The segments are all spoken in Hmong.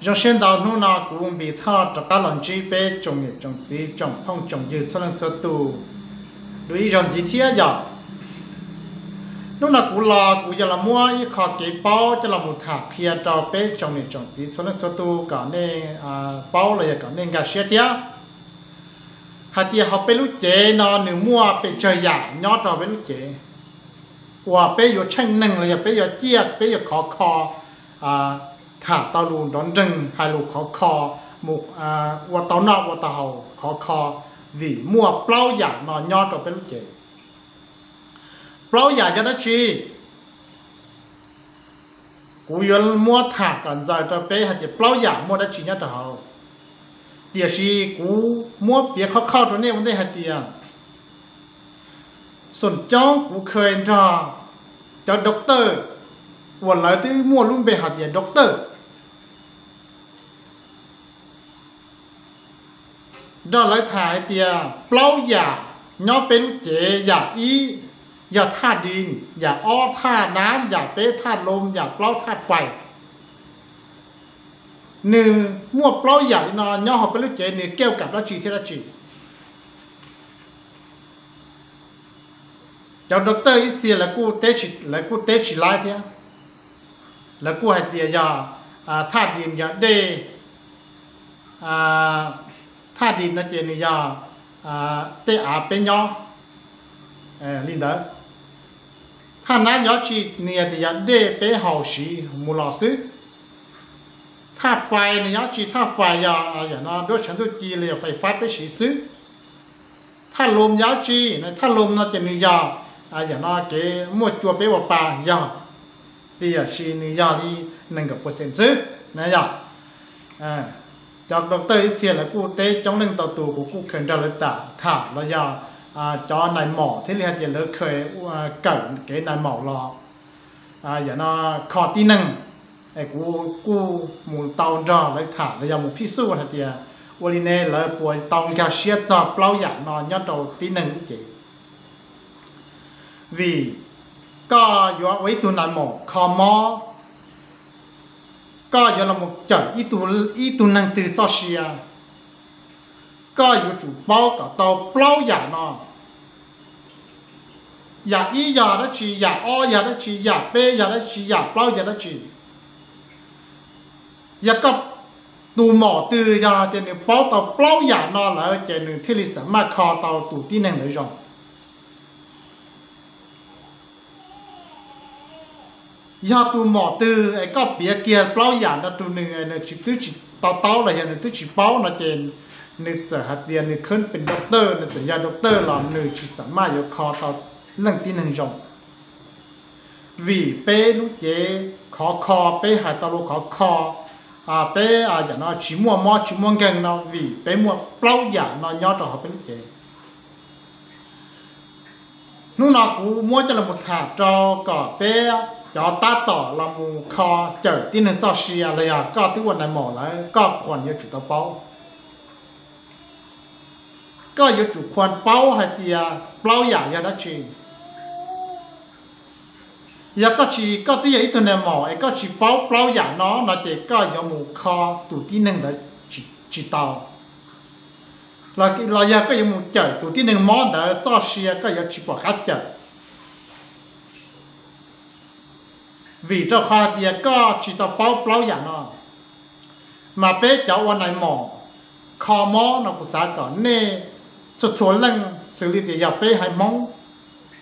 Zoo siab ntau hnub no kuv Npis Thoj rov qab los ntsib peb tsoom niam tsoom txiv tsoom phooj tsoom ywg txhua leej txhua tus dua ib zaug ntxiv thiab yom. Hnub no kuv los kuv yuav los muab ib qho kev paub coj los mus tham qhia rau peb tsoom niam tsoom txiv txhua leej txhua tus kom nej paub los yog kom nej nkag siab thiab hais tias hauv peb lub cev no nws muaj pes tsawg yam nyob rau hauv peb lub cev uas peb yuav tsheej neeg los yog peb yuav ciaj peb yuav khov kho tham tau lus nrov nreeg hais lus khov kho, mus ua tau noj ua tau haus khov kho, vim muaj plaub yam no nyob rau peb lub cev. Plaub yam yog dab tsi? Kuv yuav muab tham kom ntxaws rau peb hais tias plaub yam muaj dab tsi nyob rau hauv. Tiam sis kuv muab piav khov kho rau nej ua ntej hais tias, xom coob kuv kheev nrog cov doctor uas lawv twb muaj lub npe hais tias doctor, nrog lawv tham hais tias plaub yam nyob peb lub cev, yam ib yog thaj di, yam ob thaj nab, yam peb thaj loo, yam plaub thaj fais. Nws muaj plaub yam li no nyob hauv peb lub cev, nws kej kam dab tsi thiab dab tsi? Cov doctor ib txhia lawv kuj teb tsis laib thiab. Lawv kuj hais tias yog thaj di yog dej, thaj di no ces nws yog tej av peb nyob li ntawd. Thaj nab yog tsi? Nws yog tias yog dej peb haus siv mus los xwb. Thaj fais nws yog tsi? Thaj fais yog yam no duab tshav ntuj ci los yog fais fab peb siv xwb. Thaj loo yog tsi? Thaj loo no ces nws yog yam no kev muaj cua peb ua pa yog, tiam sis nws yog li nees nkaum percent xwb na yog. Cov doctor ib txhia lawv kuj teb coob leej ntau tus, kuv kuj kheev nrog lawv tham los yog cov nais maum thiaj li hais tias lawv kheev kawm kev nais maum los yam no kho tib neeg. Es kuv kuj mus tau nrog lawv tham los yog mus phij xuj hais tias ua li ne lawv puas tau nkag siab txog plaub yam no nyob rau tib neeg lub cev. Vim koj yuav ua ib tug nais maum kho mob, koj yuav los mus cawm ib tug neeg twg txoj sia, koj yuav tsum paub kom tau plaub yam no. Yam ib yog dab tsi, yam ob yog dab tsi, yam peb yog dab tsi, yam plaub yog dab tsi. Yog koj tus maum twg yog tias nws paub tau plaub yam no lawm ces nws thiaj li xam maj kho tau tus tib neeg ntawd zoo. Yog tus maum twg es koj piav kiag plaub yam no rau nws, nws twb tsis to taub los yog nws twb tsis paub no ces nws txawm hais tias nws khab pes doctor, nws txawm yog doctor los nws tsis xam maj yuav kho tau leej tib neeg zoo. Vim peb lub cev khov kho, peb hais tau lus khov kho, peb yam no tsis muaj mob tsis muaj nkeeg no vim peb muaj plaub yam no nyob rau hauv peb lub cev. Hnub no kuv muab coj los tham rau kom peb cov tab tom los mus kho cawm tib neeg txoj sia los yog koj twb ua nais maum lawm koj khuas yuav tsum tau paub. Koj yuav tsum khuas paub hais tias plaub yam yog dab tsi. Yog koj tsis, koj twb yog ib tug nais maum es koj tsis paub plaub yam no no ces koj yuav mus kho tus tib neeg ntawd tsis tau. Los yog koj yuav mus cawm tus tib neeg mob ntawd txoj sia koj yuav tsis pom qab cawm. Vim rau qhov tias koj tsis tau paub plaub yam no. Mas peb cov ua nais maum kho mob no kuv xav kom nej txhua txhua leej xws li tias yog peb haiv Hmoob,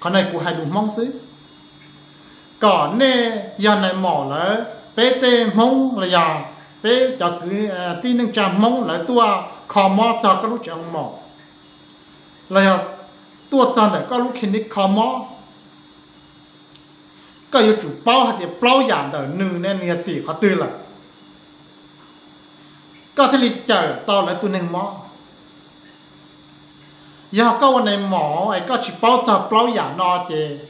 qhov no kuv hais lus Hmoob xwb, kom nej yog nais maum lawm peb tej Hmoob los yog peb cov kwv tij neej tsa Hmoob lawv tuaj kho mob txog koj lub tsev hoo maum los yog tuaj txog ntawm koj lub clinic kho mob, koj yuav tsum paub hais tias plaub yam ntawm nws ne nws yog tim qhov twg lawm, koj thiaj li cawm tau lawv tus neeg mob. Yog koj ua nais maum es koj tsis paub txog plaub yam no ces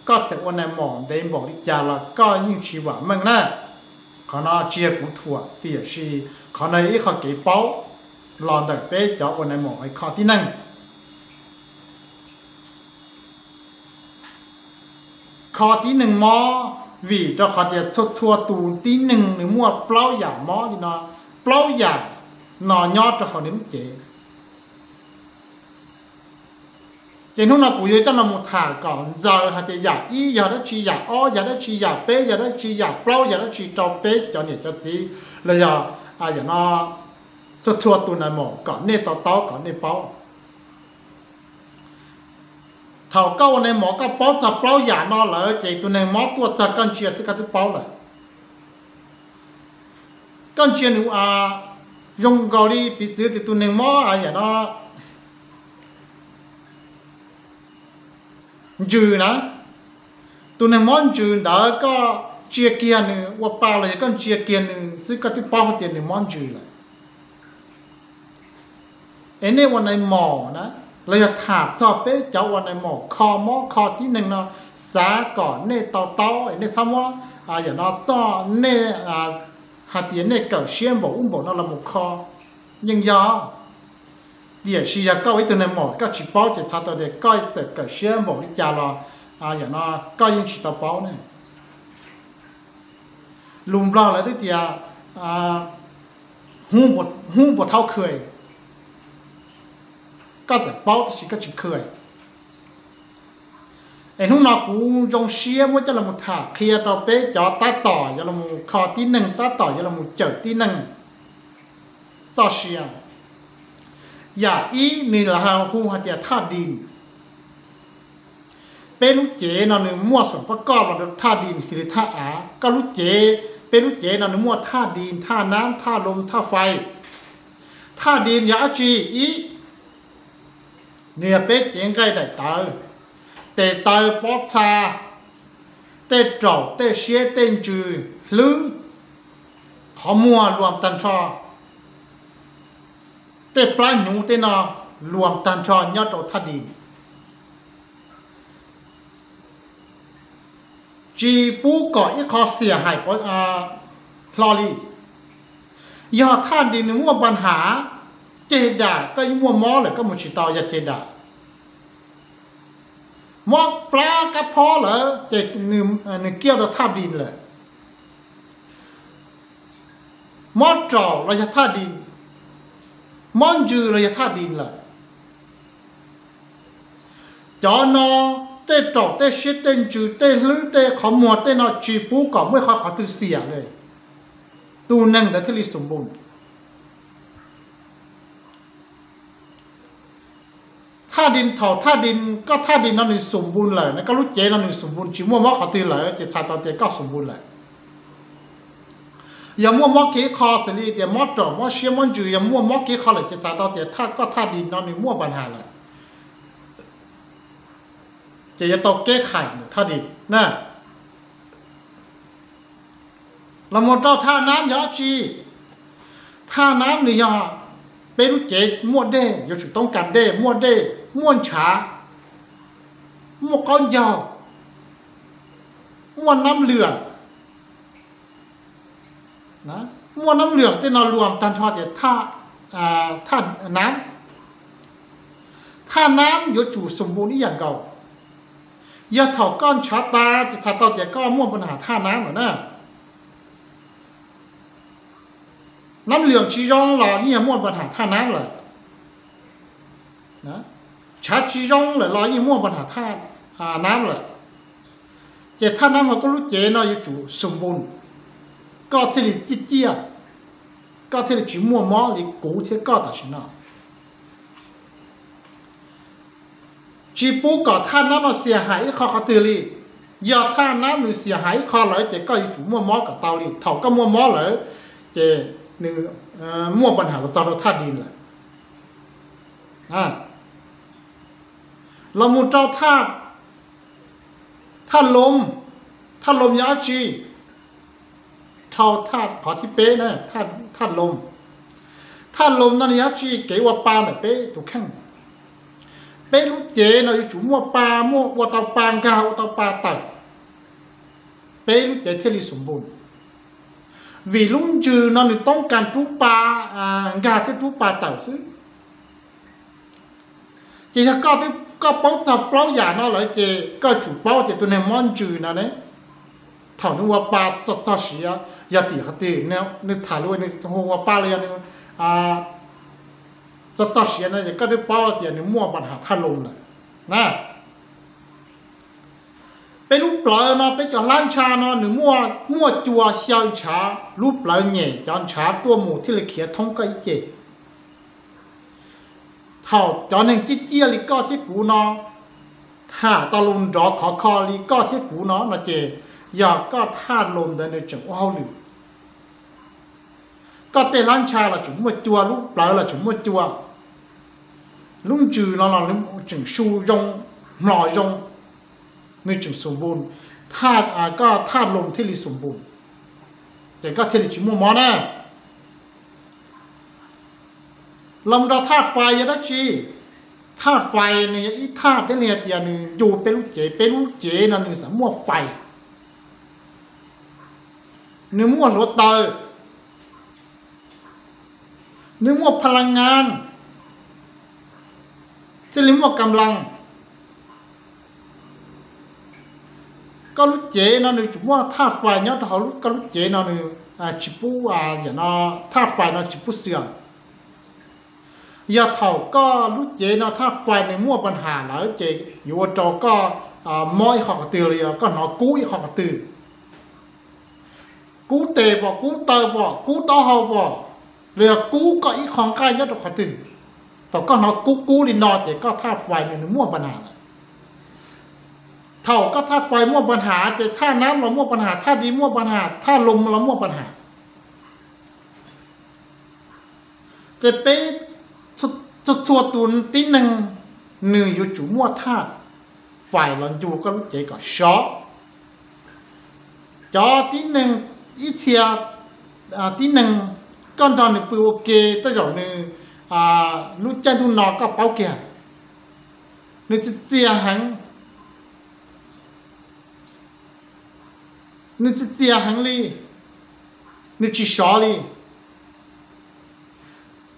koj txawm ua nais maum ntev npaum li cas los koj yeej tsis vam meej na. Qhov no tsis yog kuv thuam tiam sis qhov no yog ib qho kev paub los ntawm peb cov ua nais maum es kho tib neeg. Kho tib neeg mob, vim rau qhov tias txhua txhua tus tib neeg nws muaj plaub yam mob li no. plaub yam no nyob rau hauv nws lub cev. Ces hnub no kuv yuav coj los mus tham kom ntxaws hais tias yam ib yog dab tsi, yam ob yog dab tsi, yam peb yog dab tsi, yam plaub yog dab tsi rau peb cov niam cov txiv los yog yam no txhua txhua tus nais maum kom nej to taub kom nej paub. Thaum koj ua nais maum koj paub txog plaub yam no lawm ces tus neeg mob tuaj txog koj ntsia xwb koj twb paub lawm. Koj ntsia nws zoo nkaus li piv txwv tias tus neeg mob yam no ntsws na, tus neeg mob ntsws ntawd koj ntsia kiag nws ua pa los yog koj ntsia kiag nws xwb koj twb paub hais tias nws mob ntsws lawm. Es nej ua nais maum na, los yog tham txog peb cov ua nais maum kho mob kho tib neeg no, xav kom nej to taub es nej txhob muab yam no txoj nej hais tias nej kawm siab npaum ub npaum no los mus kho yeej yog. Tiam sis yog koj ua ib tug nais maum koj tsis paub ces txhais tau tias koj txawm kawm siab npaum li cas los yam no koj yeej tsis tau paub ne. Lus Nplog lawv twb tias hub npua thaub khwj, koj txawm paub tab sis koj tsis khwj. Es hnub no kuv zoo siab muab coj los tham qhia rau peb cov tab tom yuav los kho tib neeg, tab tom yuav los cawm tib neeg txoj sia. Yam ib nws los hu hais tias thaj dis. Peb lub cev no nws muaj xoom pab koj los rau thaj dis, xws li thaj av. Koj lub cev, peb lub cev no nws muaj thaj dis, thaj nab, thaj loo, thaj fais. Thaj dis yog dab tsi? Ib, nws yog peb cev nqaij daim tawv, tes taw, pob txha, tej raum, tej siab, tej ntsws, hlwb, qhov muag, luam tag nrho, tej plab hnyuv tej no, luam tag nrho nyob rau thaj dis. Tsis pub kom ib qho xiam hais hlo li. Yog thaj dis nws muaj npa nham, ceg dam koj yeej muaj mob lawm, koj mus tsis tau yog ceg dam. Mob plab kab phob lawm ces nws kiaj rau thaj dis lawm. Mob raum los yog thaj dis, mob ntsws los yog thaj dis lawm. Cov no, tej raum, tej siab, tej ntsws, tej hlwb, tej qhov muag tej no tsis pub kom muaj ib qho qhov twg xiam li, tus neeg ntawd thiaj li xum npun. Thaj dis, thaum thaj dis, koj thaj dis no nws xum npun lawm na, koj lub cev no nws xum npun tsis muaj mob qhov twg lawm ces txhais tau tias koj xum npun lawm. Yog muaj mob kiag ib qho xws li tias mob raum, mob siab, mob ntsws, yog muaj mob kiag ib qho lawm ces txhais tau tias koj thaj dis no nws muaj npa nham lawm. Ces yuav tau keb khais ntawm thaj dis na. Los mus rau thaj nab yog dab tsi? Thaj nab nws yog peb lub cev muaj dej, yuav tsum toob kas dej, muaj dej, muaj ntshav, muaj qaub ncaug, muaj nab lwam. Muaj nab lwam tej no luam tag nrho ces thaj nab. Thaj nab yuav tsum xum npun ib yam nkaus. Yog thaum koj ntshav tas ces txhais tau tias koj muaj npa nham thaj nab lawm na. Nab lwam tsis zoo los yeej yog muaj npa nham thaj nab lawm. Ntshav tsis zoo lawm los yeej muaj npa nham thaj nab lawm. Ces thaj nab hauv koj lub cev no yuav tsum xum npun, koj thiaj li ciaj ciaj, koj thiaj li tsis muaj mob li kuv thiab koj tam sim no. Tsis pub kom thaj nab no xiam hais ib qho qhov twg li. Yog thaj nab nws xiam hais ib qho lawm ces koj yuav tsum muaj mob kom tau li. Thaum koj muaj mob lawm ces nws muaj npa nham los txog rau thaj dis lawm. Los mus rau thaj loo. Thaj loo yog dab tsi? Dhau thaj qhov thib peb na, thaj loo. Thaj loo no nws yog dab tsi? Kev ua pa ntawm peb tus kheej. Peb lub cev no yuav tsum muaj pa, muaj ua tau pa nkag, ua tau pa tawm, peb lub cev thiaj li xum npun. Vim lub ntsws no nws toob kas rub pa nkag thiab rub pa tawm xwb. Ces yog koj, koj paub txog plaub yam no lawm ces koj tsum paub tias tus neeg mob ntsws no ne, thaum nws ua pa txog txog siav, Yog tim qhov twg nws tham lus nws hu ua paj los yog nws txoj txoj sia no es koj twb paub tias nws muaj npa nham thaj lus lawm na. Peb lub plawv no, peb cov hlab ntsha no nws muaj cua xyaw ntshav, lub plawv nyem cov ntshav tuaj mus thiaj li khiav thoob koj ib ce. Thaum cov neeg ciaj ciaj li koj thiab kuv no tham tau lus nrov khov kho li koj thiab kuv no no ces yog koj thaj lus ntawd nws tseem ua hauj lwm. Koj tej hlab ntsha los tseem muaj cua, lub plawv los tseem muaj cua, lub ntsws no los tseem su zoo, hmlos zoo, nws tseem xum npus, koj thaj lus thiaj li xum npus, ces koj thiaj li tsis muaj mob na. Los rau thaj fais yog dab tsi? Thaj fais nws yog ib thaj thiaj li hais tias nws ncu peb lub cev, peb lub cev no nws xam muaj fais, nws muaj hluav taws, nws muaj pha la ngas, thiaj li muaj kam las. Koj lub cev no nws tsuas muaj thaj fais nyob rau hauv koj lub cev no nws tsis pub, thaj fais no tsis pub xwm. Yog thaum koj lub cev no thaj fais nws muaj npa nham lawm ces yuav ua rau koj mob ib qho qhov twg los yog koj hnov kub ib qho qhov twg, kub tes pom, kub taw pom, kub taub hau pom, los yog kub koj ib qho nqaij nyob rau qhov twg. Thaum koj hnov kub kub li no ces koj thaj fais nws muaj npa nham lawm. Thaum koj thaj fais muaj npa nham ces thaj nab los muaj npa nham, thaj di muaj npa nham, thaj lus los muaj npa nham. Ces peb txhua txhua tus tib neeg nws yuav tsum muaj thaj fais los ncu koj lub cev kom sov. Cov tib neeg, ib txhia tib neeg koj nrog nws pw ua ke tej zaum nws lub caij ntuj no koj paub kiag, nws txias txias heev, nws txias txias heev li, nws tsis sov li.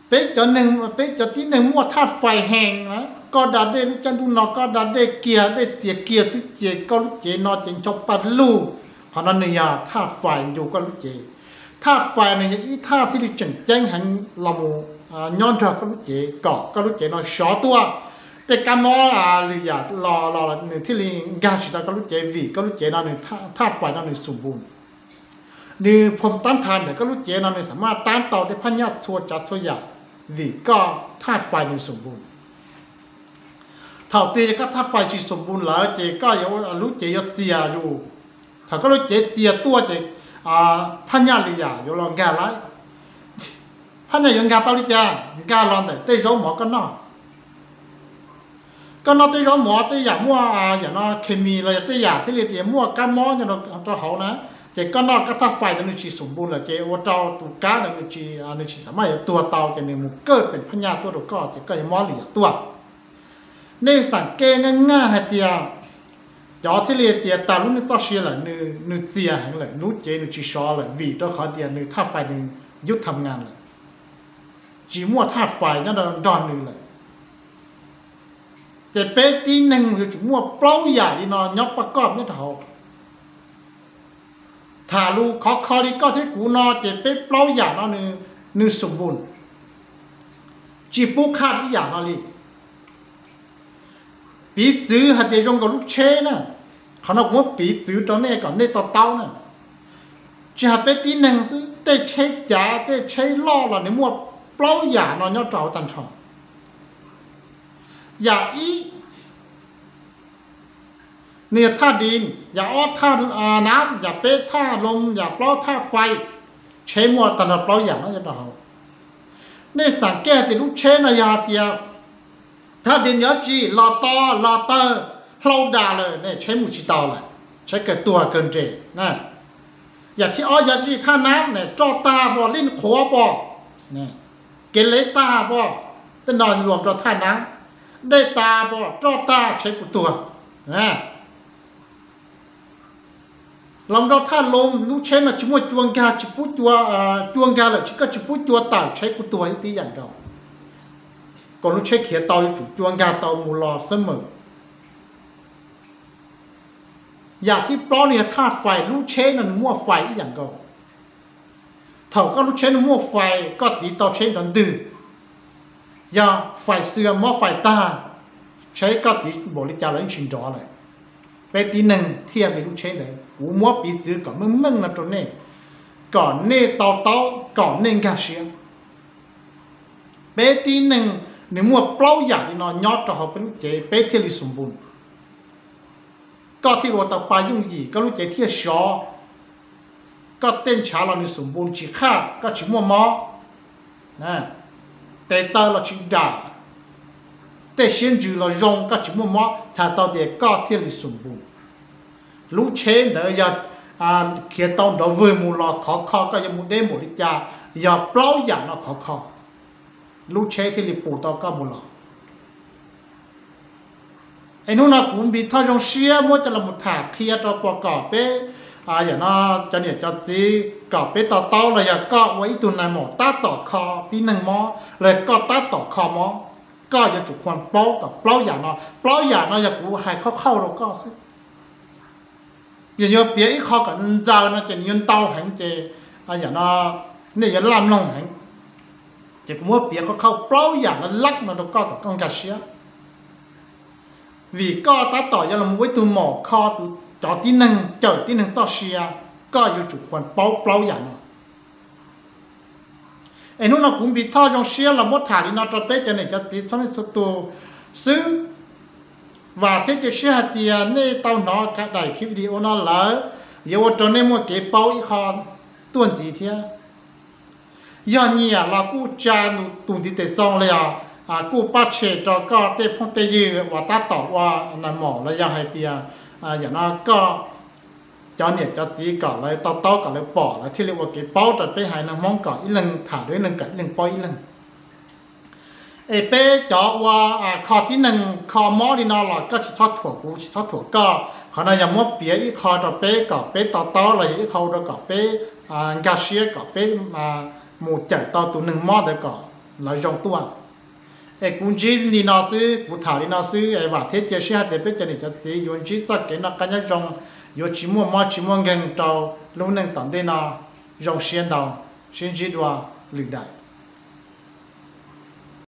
Peb cov neeg, peb cov tib neeg muaj thaj fais heev na, koj da dej lub caij ntuj no koj da dej kiag dej txias kiag xwb ces koj lub cev no ces ncho pa lug. Qhov no nws yog thaj fais ncu koj lub cev. Thaj fais nws yog ib thaj thiaj li tseem ceeb heev los mus nyob nrog koj lub cev kom koj lub cev no sov tuaj. Tej kab mob lwm yam los los nws thiaj li nkag tsis tau koj lub cev vim koj lub cev no nws thaj fais no nws xum npus. Nws phom tab nthav ntawm koj lub cev no nws xam maj tab tau tej phaj nyaj txhua tsav txhua yam vim koj thaj fais nws xum npus. Thaum twg yog koj thaj fais tsis xum npus lawm ces koj lub cev yuav txias zus. Thaum koj lub cev txias tuaj ces phaj nyaj lwm yam yuav los nkag lawm. Phaj nyaj yuav nkag tau li cas? Nkag los ntawm tej zaub mov koj noj. Koj noj tej zaub mov tej yam muaj yam no khes mis los yog tej yam thiaj li tias muaj kab mob nyob rau hauv na, ces koj noj koj thaj fais ntawd nws tsis xum npus lawm ces ua rau tus kab ntawd nws tsis xam maj yuav tuag tau ces nws mus kawj peem phaj nyaj tuaj rau koj ces koj yuav mob lwm yam tuaj. Nej xam kej nej nyaj hais tias cov thiaj li tias tas lub neej txoj sia lawm nws txias heev lawm, lub cev nws tsis sov lawm vim rau qhov tias nws thaj fais nws yub tham nas lawm, tsis muaj thaj fais nyob nrog nws lawm. Ces peb tib neeg yuav tsum muaj plaub yam li no nyob paj koj nyob rau hauv. Tham lus khov kho li koj thiab kuv no ces peb plaub yam no nws xum npus, tsis pub khaj ib yam no li. Piv txwv hais tias zoo nkaus lub tsheb na, qhov no kuv muab piv txwv rau nej kom nej to taub na. Tsis hais peb tib neeg xwb, tej tsheb cav tej tsheb loj los nws muaj plaub yam no nyob rau hauv tag nrho. Yam ib, nws yog thaj di, yam ob thaj nab, yam peb thaj loo, yam plaub thaj fais. Tsheb muaj tag nrho plaub yam no nyob rau hauv. Nej xam kej hais tias lub tsheb no yog hais tias thaj di yog dab tsi? Los to, los tawg, hlau das lawm ne tsheb mus tsis tau lawm, tsheb kawg tuag kawg nres na. Yam thib ob yog dab tsi? Thaj nab ne, roj tag pom, lij qhuav pom, kev lev tag pom, tej no luam rau thaj nab. Dej tas pom, roj tag, tsheb kuj tuag. Los rau thaj loo, lub tsheb no tsis muaj cua nkag, tsis pub cua, cua nkag lawm tsis, koj tsis pub cua tawm tsheb kuj tuag ib tib yam nkaus. Kom lub tsheb khiav tau yuav tsum cua nkag tau mus los xwb mas. Yam thib plaub no yog thaj fais, lub tsheb no nws muaj fais ib yam nkaus. Thaum koj lub tsheb no muaj fais, koj tiv tau tsheb nrov ntwg, yog fais xwb mob fais tag, tsheb koj tiv npaum li cas los yeej tsis nrov lawm. Peb tib neeg thiaj li lub tsheb ntawd. Kuv muab piv txwv kom meej meej no rau nej, kom nej to taub, kom nej nkag siab. Peb tib neeg nws muaj plaub yam li no nyob rau hauv peb lub cev, peb thiaj li xum npus. Koj thiaj ua tau pa yooj yim, koj lub cev thiaj sov. Koj tej ntshav los nws xum npus tsis qhaj, koj tsis muaj mob. Tes taw los tsis dam, tej siab ntsws los zoo, koj tsis muaj mob, txhais tau tias koj thiaj li xum npus. Lub tsheb ntawd yog khiav tau nrov vwg mus los khov kho, koj yuav mus deb npaum li cas, yog plaub yam no khov kho, lub tsheb thiaj li pus tau koj mus los. Es hnub no kuv Npis Thoj zoo siab muab coj los mus tham qhia rau peb kom peb, yam no, cov niam cov txiv kom peb to taub los yog koj ua ib tug nais maum tab tom kho tib neeg mob los yog koj tab tom kho mob, koj yuav tsum khuam paub kom plaub yam no. Plaub yam no yog kuv hais qhauj qhauj rau koj xwb. Yog yuav piav ib qho kom ntxaws no ces nws yuav ntau heev ces, yam no, nej yuav laj mloog heev. Ces kuv muab piav qhauj qhauj plaub yam no lab no rau koj kom koj nkag siab. Vim koj tab tom yuav los ua ib tug maum kho cov tib neeg, cawm tib neeg txoj sia, koj yuav tsum khuam paub plaub yam no. Es hnub no kuv Npis Thoj zoo siab los muab tham li no rau peb cov niam cov txiv txhua leej txhua tus xwb. Vam thiab cia siab hais tias nej tau hnov daim clip video no lawm, yuav ua rau nej muaj kev paub ib qho tuaj ntxiv thiab. Yog nyiam los kuj tsa tus ntiv tes xoo los yog kuj pab tshem rau koj tej phooj tej ywg uas tab tom ua nais maum los yog hais tias, yam no, koj cov niam cov txiv kom lawv to taub kom lawv pom, lawv thiaj li ua kev paub rau peb haiv neeg Hmoob kom ib leeg tham rau ib leeg kom ib leeg paub ib leeg. Es peb cov ua kho tib neeg kho mob li no los koj tsis txhob thuam kuv, tsis txhob thuam koj. Qhov no yog muab piav ib qho rau peb kom peb to taub los yog ib qho rau kom peb nkag siab kom peb mus cawm tau tus neeg mob ntawd kom lawv zoo tuaj. Es kuv ntsib li no xwb, kuv tham li no xwb es vam thiab cia siab hais tias peb cov niam cov txiv yuav ntsib txoj kev noj qab nyob zoo, yuav tsis muaj mob tsis muaj nkeeg rau lub neej tom ntej no. Zoo siab ntau, sib ntsib dua lwm daim.